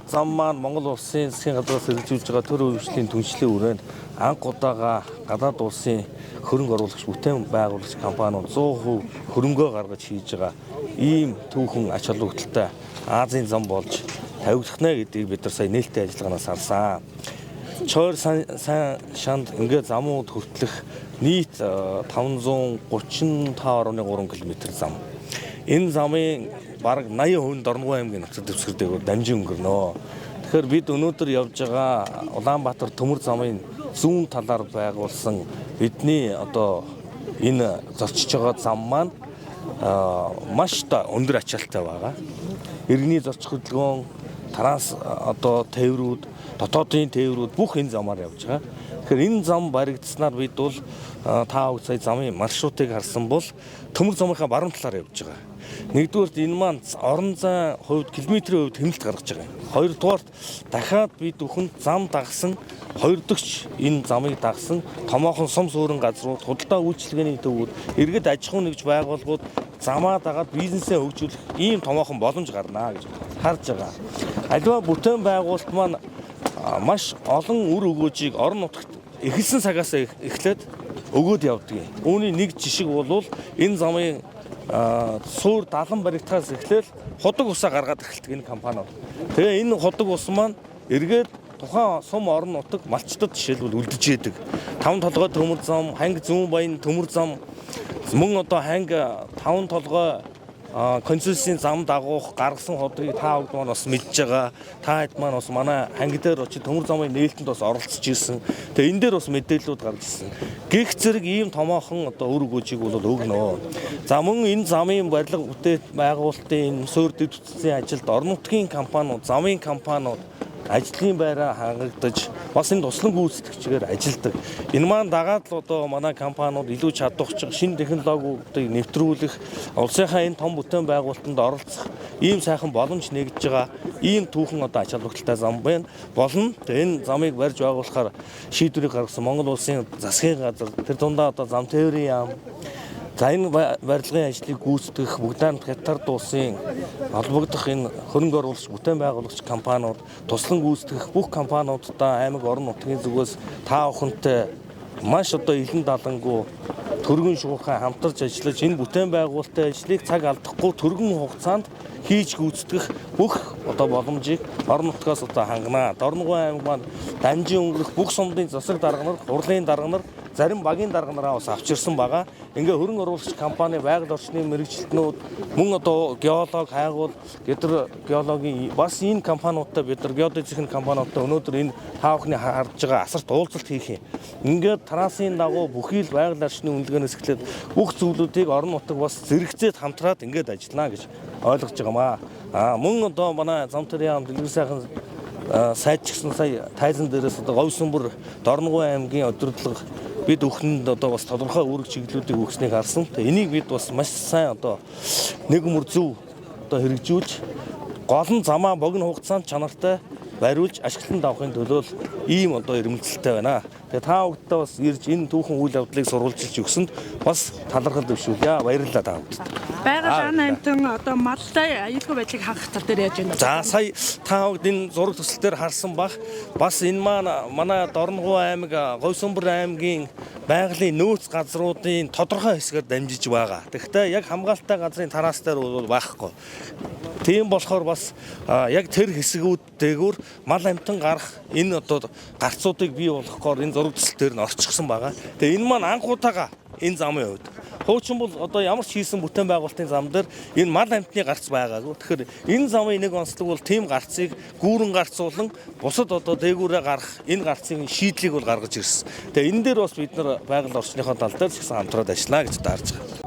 Зам маань Монгол улсын засгийн газраас хэрэгжүүлж байгаа төр хөгжлийн түншлэлийн хүрээнд анх удаага гадаад улсын хөрөнгө оруулагч бүтээн байгуулагч компаниуд 100% хөрөнгөө гаргаж хийж байгаа ийм түүхэн ач холбогдолтой Азийн зам болж тавигдах нэ гэдгийг бид нар сая нээлттэй ажиллагаанаас харсан. Чойр сайн шанд ингээд замууд хүртэлх нийт 535.3 км зам. Энэ замын бараг 80% нь Дорногов аймгийн нутаг дэвсгэр дээр дамжин өнгөрнө. Тэгэхээр бид өнөөдөр явж байгаа Улаанбаатар төмөр замын зүүн талаар байгуулсан бидний одоо энэ зорчиж байгаа зам маань маш өндөр ачаалттай байгаа. Иргэний зорчих хөдөлгөөн, транс одоо тээврүүд, дотоодын тээврүүд бүх энэ замаар явж байгаа. Тэгэхээр энэ зам баригдсанаар бид бол та бүхэн сая замын маршрутыг харсан бол төмөр замынхаа баруун талаар явж байгаа. Нэгдүгээрт энэ маань орон зайн хувьд километрийн хувьд хэмнэлт гаргаж байгаа юм. Хоёрдугаарт дахиад бид бүхэн зам дагсан хоёр дахь энэ замыг дагсан томоохон сум суурин газрууд, худалдаа үйлчилгээний төвүүд, иргэд аж ахуй нэгж байгууллагууд замаа дагаад бизнесээ хөгжүүлэх ийм томоохон боломж гарна гэж харж байгаа. Аливаа бүтээн байгуулалт маань маш олон үр өгөөжийг орон нутагт эхэлсэн цагаас эхлээд өгөөд явдаг. Үүний нэг жишг бол энэ замын суур далан баригдахаас эхлээл худаг усаа гаргаад эхэлдэг энэ компаниуд. Тэгээ энэ худаг ус маань эргээд тухайн сум орон нутаг малчдад жишээлбэл үлдэж идэг. Таван толгой төмөр зам, ханги зүүн баян төмөр зам, мөн одоо ханги таван толгой концессийн зам дагуух гаргасан худгийг та бүгд маань бас мэдж байгаа. Та хэд маань бас манай ханги дээр очиж төмөр замын нээлтэнд бас оролцож ирсэн. Тэгээ энэ дээр бас мэдээллүүд гарч ирсэн. Гэх зэрэг ийм томоохон одоо үр өгөөжийг бол өгнө. За мөн энэ замын барилга бүтээ байгуулалтын энэ суур дэд бүтцийн ажилд орон нутгийн компаниуд, замын компаниуд ажлын байраа хангагдаж бас энэ туслан гүйцэтгэгчгээр ажилдаг. Энэ маань дагаад л одоо манай компаниуд илүү чадварч шинэ технологиудыг нэвтрүүлэх, улсынхаа энэ том бүтээн байгуулалтанд оролцох ийм сайхан боломж нэгдэж байгаа ийм түүхэн одоо ач холбогдолтой зам байна. Болно. Тэгээ энэ замыг барьж байгуулахаар шийдвэрийг гаргасан Монгол улсын засгийн газар, тэр дундаа одоо зам тээврийн яам, за энэ барилгын ажлыг гүйцэтгэх Богдан Хятад улсын холбогдох энэ хөрөнгө оруулагч бүтээн байгуулагч компаниуд, туслан гүйцэтгэх бүх компаниудаа аймаг орон нутгийн зүгээс та бүхэнтэй маш одоо илэн далангүй төргөн шуурхай хамтарч ажиллаж энэ бүтээн байгуулалтын ажлыг цаг алдахгүй төргөн хугацаанд хийж гүйцэтгэх бүх одоо боломжийг орон нутгаас одоо хангана. Дорногов аймаг маань дамжин өнгөрөх бүх сумдын засаг дарга нар, хурлын дарга нар, зарим багийн дарга нараа бас авчирсан байгаа. Ингээ хөрөнгө оруулагч компани, байгаль орчны мэргэжилтнүүд, мөн одоо геолог, хайгуул, гидрогеологийн бас энэ компаниудтай бид нар геодезийн компаниудтай өнөөдөр энэ та бүхний харж байгаа асарт уулзалт хийх юм. Ингээд трассын дагуу бүхий л байгаль орчны үнэлгээнээс эхлээд бүх зүйлүүдийг орон нутаг бас зэрэгцээд хамтраад ингээд ажиллана гэж ойлгож байгаамаа. Аа мөн одоо манай зам төрийн яам дэлгэр сайхан сайд ч гэсэн сая тайзан дээрээс одоо Говьсүмбэр Дорногов аймгийн удирдлага бид бүхэнд одоо бас тодорхой үүрэг чиглэлүүдийг өгснийг харсан. Тэгээ энийг бид бас маш сайн одоо нэг мөр зөв одоо хэрэгжүүлж гол нь замаа богино хугацаанд чанартай бариулж ашиглан давахын төлөө ийм одоо эрмэлзэлтэй байна. Тэгээ та бүхэндээ бас ирж энэ түүхэн үйл явдлыг сурвалжилж өгсөнд бас талархал дэвшүүлье. Баярлалаа та бүхэнд. Байгаль ан амьтан одоо малтай аюулгүй байдлыг хангах тал дээр яаж байна? За сая та бүгд энэ зураг төсөл дээр харсан бах. Бас энэ маань манай Дорногов аймаг, Говьсүмбэр аймгийн байгалийн нөөц газруудын тодорхой хэсгээр дамжиж байгаа. Тэгэхдээ яг хамгаалалттай газрын тараас дээр бол байхгүй. Тийм болохоор бас яг тэр хэсгүүд дээгүүр мал амьтан гарах энэ одоо гарцуудыг бий болгохоор энэ зураг төсөл дээр нь орчихсон байгаа. Тэгээ энэ маань анх удаага энэ замын хувьд. Хуучин бол одоо ямар ч хийсэн бүтээн байгуулалтын зам дээр энэ мал амьтны гарц байгаагүй. Тэгэхээр энэ замын нэг онцлог бол тийм гарцыг гүүрэн гарцуулан бусад одоо дээгүүрээ гарах энэ гарцын шийдлийг бол гаргаж ирсэн. Тэгээ энэ дээр бас бид нар байгаль орчныхоо тал дээр ч гэсэн хамтраад ажиллана гэж даарж байгаа.